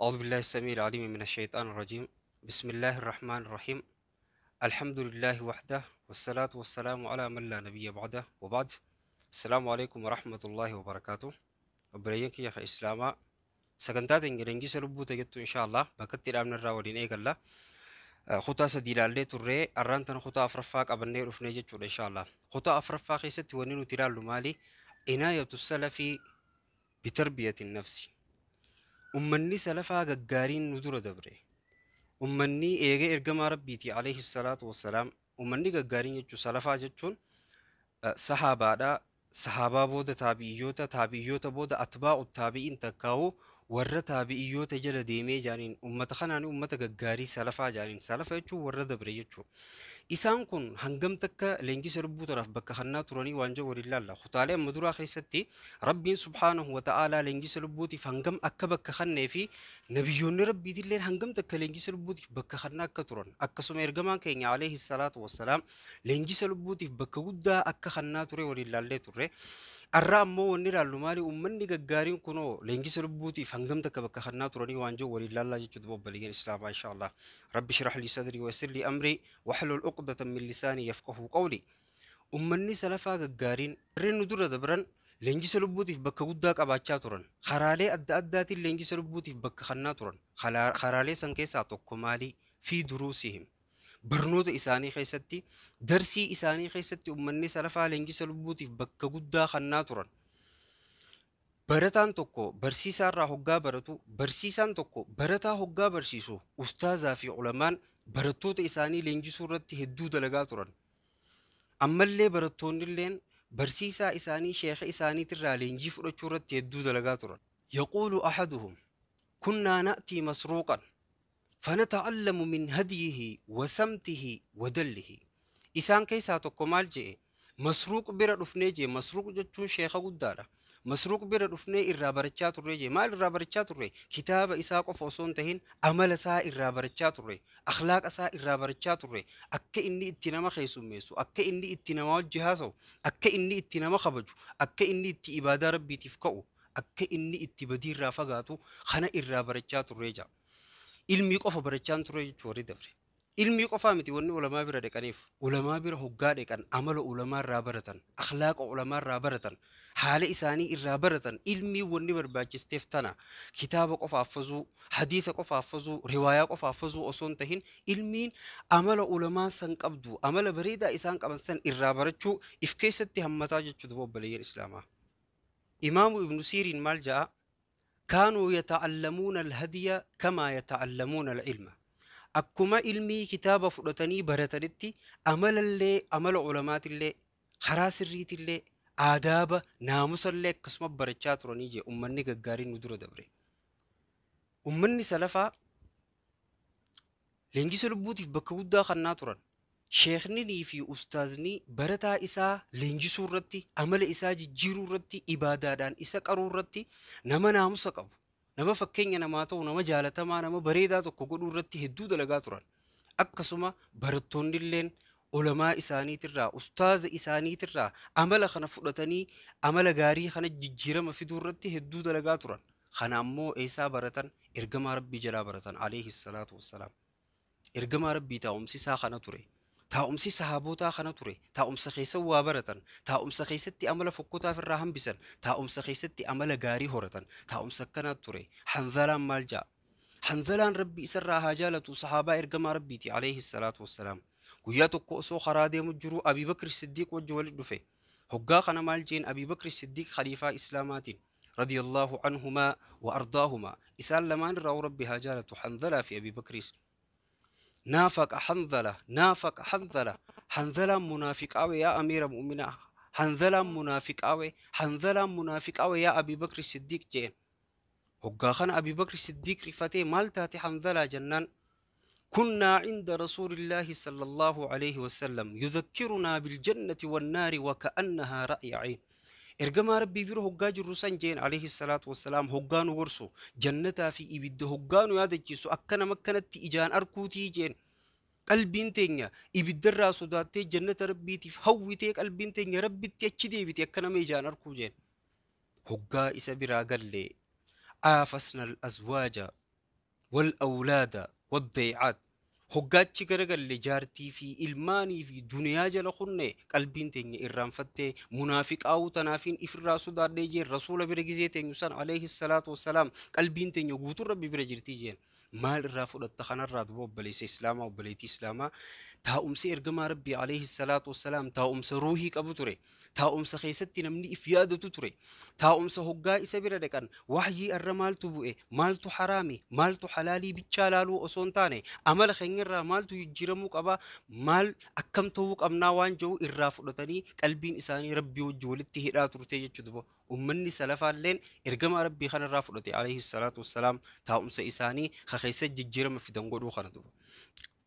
أعوذ بالله السميع العليم من الشيطان الرجيم. بسم الله الرحمن الرحيم. الحمد لله وحده، والصلاة والسلام على من لا نبي بعده، وبعد. السلام عليكم ورحمة الله وبركاته. Obboleeyyan kiyya ka Islaamaa, sagantaa teenya leenjisa lubbuu ta'ettu insha Allah bakkatti dhaabne irraa waliin eegalla. Kutaa sadii ilaallee turree, arraan tana kutaa afuraffaa qabannee dhufnee jechuudha insha Allah. Kutaa afuraffaa keessatti wanni nuti ilaallu maali? عناية السلف بتربية النفس. Ummanni salafaa gaggaariin nu dura dabre. Ummanni eegee ergamaa Rabbiiti عليه الصلاة والسلام. Ummanni gaggaariin jechuun, salafaa jechuun sahaabaadha. Sahaabaa booda taabi'iyyoota, taabi'iyyoota booda أتباع التابعين, takkaa'u warra taabi'iyyoota jala deemee jaaniin. Ummata kanaan ummata gaggaarii salafaa jaaniin. Salafa jechuun warra dabre jechuudha. Isaan kun hangam takka leenjisa lubbuu tanaaf bakka kannaa turanii waan jedhu waliin laalla. Kutaalee amma duraa keessatti Rabbiin سبحانه وتعالى leenjisa lubbuutiif hangam akka bakka kannee fi nabiyyoonni Rabbiitillee hangam takka leenjisa lubbuutiif bakka kannaa akka turan, akkasuma ergamaan keenya عليه الصلاة والسلام leenjisa lubbuutiif bakka guddaa akka kannaa ture waliin laallee turre. Arra ammoo wanni ilaallu maali? Uummanni gaggaariin kunoo leenjisa lubbuutiif hangam takka bakka kannaa turanii waan jiru waliin laallaa jechuudha, obboleeyyan Islaamaa, insha Allah. رب اشرح لي صدري ويسر لي أمري واحلل عقدة من لساني يفقهوا قولي. Uummanni salafaa gaggaariin warreen nu dura dabran leenjisa lubbuutiif bakka guddaa qabaachaa turan. Karaalee adda addaatiin leenjisa lubbuutiif bakka kannaa turan. Karaalee san keessaa tokko maali? في دروسهم. Barnoota isaanii keessatti, darsii isaanii keessatti uummanni salafaa leenjisa lubbuutiif bakka guddaa kannaa turan. Barataan tokko barsiisaa irraa hoggaa baratu, barsiisaan tokko barataa hoggaa barsiisu, ustaazaa fi ulamaan barattoota isaanii leenjisuu irratti hedduu dalagaa turan. Ammallee barattoonnilleen barsiisaa isaanii, sheeka isaaniitirraa leenjii fudhachuu irratti hedduu dalagaa turan. يقول أحدهم: كنا نأتي مسروقا فنتعلم من هديه وسمته ودله. Isaan keessaa tokko maal je'e? Masruuq bira dhufnee jee. Masruuq jechuun sheeka guddaadha. Masruuq bira dhufnee irraa barachaa turre jee. Maal irraa barachaa turre? Kitaaba isaa qofa osoo hin tahin, amala isaa irraa barachaa turre, akhlaaqa isaa irraa barachaa turre, akka inni itti nama keessummeessu, akka inni itti nama wajji haasa'u, akka inni itti nama kabaju, akka inni itti ibaadaa Rabbiitiif ka'u, akka inni itti badii irraa fagaatu kana irraa barachaa turre jaa. Ilmii qofa barachaan turre jechuu warri dabre. Ilmii qofaa miti wanni ulamaa bira dhaqaniif. Ulamaa bira hoggaa dhaqan amala ulamaa irraa baratan, akhlaaqa ulamaa irraa baratan, haala isaanii irraa baratan. Ilmii wanni barbaachisteef tana. Kitaaba qofa affazuu, hadiisa qofa affazuu, riwaayaa qofa affazuu osoo hin tahin, ilmiin amala ulamaa san qabdu, amala bareedaa isaan qaban san irraa barachuu if keessatti hammataa jechuudha, obboleeyyan Islaamaa. Imaamu Ibnu Siiriin maal ja'a? كانوا يتعلمون الهدي كما يتعلمون العلم. Akkuma ilmii kitaaba fudhatanii baratanitti, amalallee, amala ulamaatillee, karaa sirriitillee, aadaaba naamusallee akkasuma barachaa turanii jee ummanni gaggaariin nu dura dabre. Ummanni salafaa leenjisa lubbuutiif bakka guddaa kannaa turan. Sheekninii fi ustaazni barataa isaa leenjisuu irratti, amala isaa jijjiiruu irratti, ibaadaadhaan isa qaruu irratti, nama naamusa qabu, nama fakkeenya namaa ta'u, nama jaalatamaa, nama bareedaa tokko godhuu irratti hedduu dalagaa turan. Akkasuma barattoonnilleen ulamaa isaaniitirraa, ustaaza isaaniitirraa amala kana fudhatanii amala gaarii kana jijjiirama fiduu irratti hedduu dalagaa turan. Kana ammoo eessaa baratan? Ergamaa Rabbii jalaa baratan عليه الصلاة والسلام. Ergamaa Rabbii taa'umsi isaa kana ture. Taa'umsi sahaabotaa kana ture. Taa'umsa keessa waa baratan. Taa'umsa keessatti amala fokkotaa irraa hambisan. Taa'umsa keessatti amala gaarii horatan. Taa'umsa akkanaa ture. Hanzalaan maal ja'a? Hanzalaan, Rabbi isarraa haa jaalatu, sahaabaa ergamaa Rabbiiti عليه الصلاة والسلام. Guyyaa tokko osoo karaa deemu jiru Abii Bakri Siddiiq wajji walitti dhufe. Hoggaa kana maal jeen Abii Bakri Siddiiq khaliifaa Islaamaatiin? رضي الله عنهما وأرضاهما. Isaan lamaan irraa Rabbi haa jaalatu, Hanzalaa fi Abii Bakriis. نافق حنظلة، نافق حنظلة. Hanzalaan munaafiqaawe, يا أمير المؤمنين. Hanzalaan munaafiqaawe, Hanzalaan munaafiqaawe, yaa Abii Bakri Siddiiq jeen. Hoggaa kana Abii Bakri Siddiiq rifatee, maal taate Hanzalaa jennaan, كنا عند رسول الله صلى الله عليه وسلم يذكرنا بالجنة والنار وكأنها رأي عين. Ergamaa Rabbii bira hoggaa jirru san jeen عليه الصلاة والسلام, hoggaa nu gorsu, jannataa fi ibidda hoggaa nu yaadachiisu, akka nama akkanatti ijaan arkuutii jeen. Qalbiin teenya ibiddarraa sodaattee, jannata Rabbiitiif hawwitee, qalbiin teenya Rabbitti achi deebite akka nama ijaan arkuu jeen. Hoggaa isa biraa gallee عافسنا الأزواج. Wal awlaada waddaycaat. Hoggaachi garagalle jaartii fi ilmaanii fi duniyaa jala kunne qalbiin teenya irraanfattee munaafiqaa'uu tanaafiin ifirraa sodaadhee jeen. Rasuula bira gizee teenyu san, alayhi salaatu wassalaam, qalbiin teenya guutuun Rabbi bira jirtii jeen. Maal irraa fudhatta kanarraa duba, obboleessa islaamaa, obboleettii islaamaa? Taa'umsi ergamaa Rabbii, alayhi salaatu wassalaam, taa'umsa ruuhii qabu ture. Taa'umsa keessatti namni if yaadatu ture. Taa'umsa hoggaa isa bira dhaqan wahyii irra maaltu bu'e, maaltu haraami, maaltu halaalii bichaa laaluu osoo hin taane, amala keenyarraa maaltu jijjiiramuu qaba, maal akkam ta'uu qabnaa waan jiru irraa fudhatanii qalbiin isaanii Rabbii wajji walitti hidhaa turte jechuudha. Ummanni salafaalleen ergamaa Rabbii kanarraa fudhate, alayhi salaatu wassalaam, taa'umsa isaanii ka keessa jijjiirama fidan godhuu kana duba.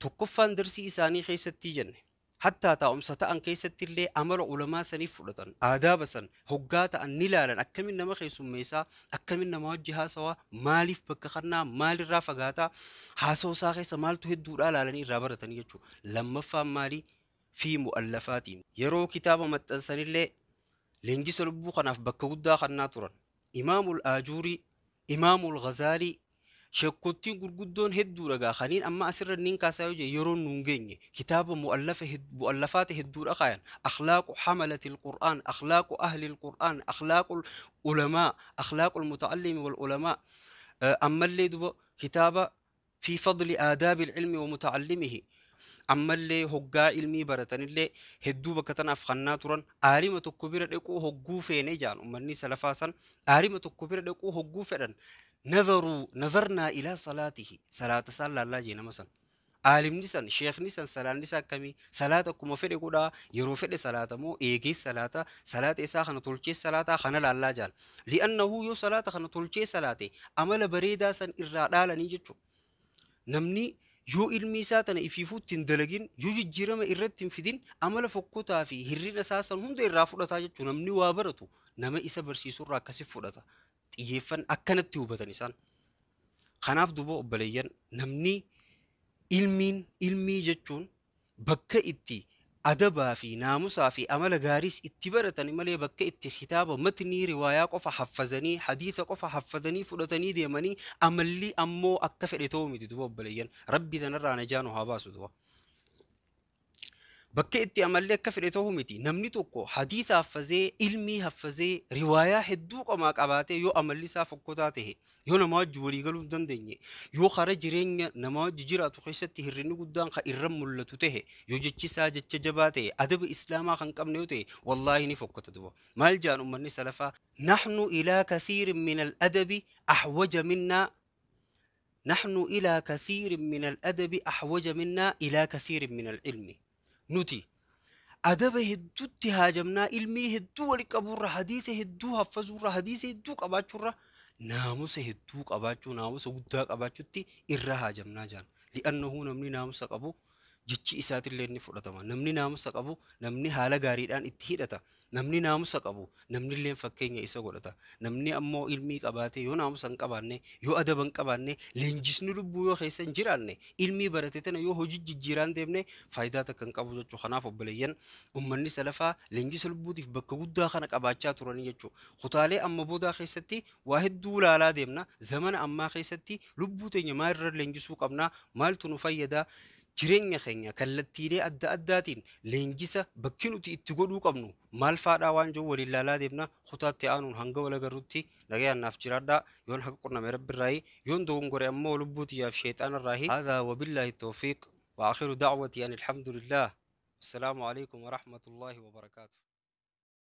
Tokkoffaan darsii isaanii keessatti jenne, hattaa taa'umsa ta'an keessatti illee amala ulamaa saniif fudhatan. Aadaaba san hoggaa ta'an ni laalan: akkamin nama keessummeessaa, akkamin nama wajji haasawaa, maaliif bakka kannaa, maalirraa fagaataa, haasawaa isaa keessa maaltu hedduudhaa laalanii irraa baratanii jechuudha. Lammaffaan maali? Fi mu'allafaatiin yeroo kitaaba maxxansanillee leenjisa lubbuu kanaaf bakka guddaa kannaa turan. Imaamul Aajuurii, Imaamul Ghazaalii, sheekottiin gurguddoon hedduu dhagaa kaniin amma asirra niin kaasaa yoo jedhe yeroo nuun geenye, kitaaba mu'allafa mu'allafaata hedduudha kaayan: akhlaaqu hamalatil Qur'aan, akhlaaqu ahlil Qur'aan, akhlaaqul ulamaa, akhlaaqul muta'allimi wal ulamaa. Ammallee duba kitaaba fi fadli aadaabil ilmi wa muta'allimihi. Ammallee hoggaa ilmii baratanillee hedduu bakka tanaaf kannaa turan. Aalima tokko bira dhaquu hogguu feene jaan, ummanni salafaa san aalima tokko bira dhaquu hogguu fedhan, nazaruu nazarnaa ilaa salaatihi, salaata isaan laallaa jee. Nama san, aalimni san, sheekni san, salaanni isaa akkamii? Salaata akkuma fedhe godhaa, yeroo fedhe salaata moo eegee salaata, salaata isaa kana tolchee salaataa kana laallaa jaan. Li'annahu yoo salaata kana tolchee salaate amala bareedaa san irraa dhaalanii jechuudha. Namni yoo ilmi isaa tana ifiifuu ittiin dalagin, yoo jijjiirama irratti hin fidin, amala fokkotaa fi hirrina isaa san hunda irraa fudhataa jechuudha. Namni waa baratu nama isa barsiisurraa akkasi fudhata. Xiyyeeffan akkanatti hubatan isaan. Kanaaf duuba obboleeyyan, namni ilmiin ilmii jechuun bakka itti adabaa fi naamusaa fi amala gaariis itti baratan malee, bakka itti kitaaba matnii riwaayaa qofa haffazanii, hadiisa qofa haffazanii fudhatanii deemanii amalli ammoo akka fedhe ta'uu miti duuba obboleeyyan. Rabbi tanarraa najaa nu haa baasu duuba. Bakka itti amalli akka fedhe ta'uu miti. Namni tokko hadiisa haffazee, ilmii haffazee, riwaayaa hedduu qomaa qabaatee, yoo amalli isaa fokkotaa ta'e, yoo nama wajji walii galuu hin dandeenye, yoo kara jireenya nama wajji jiraatu keessatti hirrinni guddaan kan irra mul'atu ta'e, yoo jechi isaa jecha jabaa ta'e, adaba islaamaa kan qabne yoo ta'e, wallaahi ni fokkota duba. Maal jaan ummanni salafaa? Naxnu ilaa kathiirin min al-adabi ahwaja minnaa, naxnu ilaa kathiirin min al-adabi ahwaja minnaa ilaa kathiirin min al-ilmi. Nuti adaba hedduutti haajamnaa ilmii hedduu wali qabuurra, hadiisa hedduu haffazuurra, hadiisa hedduu qabaachuurra, naamusa hedduu qabaachuu, naamusa guddaa qabaachuutti irra haajamnaa jaan. Li'annahu namni naamusa qabu jechi isaatillee ni fudhatama. Namni naamusa qabu namni haala gaariidhaan itti hidhata. Namni naamusa qabu namnillee fakkeenya isa godhata. Namni ammoo ilmii qabaate yoo naamusa hin qabaanne, yoo adaba hin qabaanne, leenjisni lubbuu yoo keessa hin jiraanne, ilmii barate tana yoo hojii jijjiiraan deemne, faayidaa takka hin qabu jechuudha. Kanaaf obboleeyyan, ummanni salafaa leenjisa lubbuutiif bakka guddaa kana qabaachaa turanii jechuudha. Kutaalee amma boodaa keessatti waa hedduu ilaalaa deemna. Zamana ammaa keessatti lubbuu teenya maalirra leenjisuu qabnaa? Maaltu nu fayyadaa? Jireenya keenya kallattiilee adda addaatiin leenjisa bakki nuti itti godhuu qabnu maal faadhaa waan jiru waliin ilaalaa deemna. Kutaatti aanuun hanga wal agarrutti nagayaan naaf jiraadhaa. Yoon haqa qunname Rabbi irraayi, yoon dogongore ammoo lubbuu tiyyaaf sheexaana irraahi. Haadhaa wabillaahi tawfiiq wa akhiru da'watii an alhamdulillah. Assalaamu alaikum wa rahmatullaahi wa barakaatu.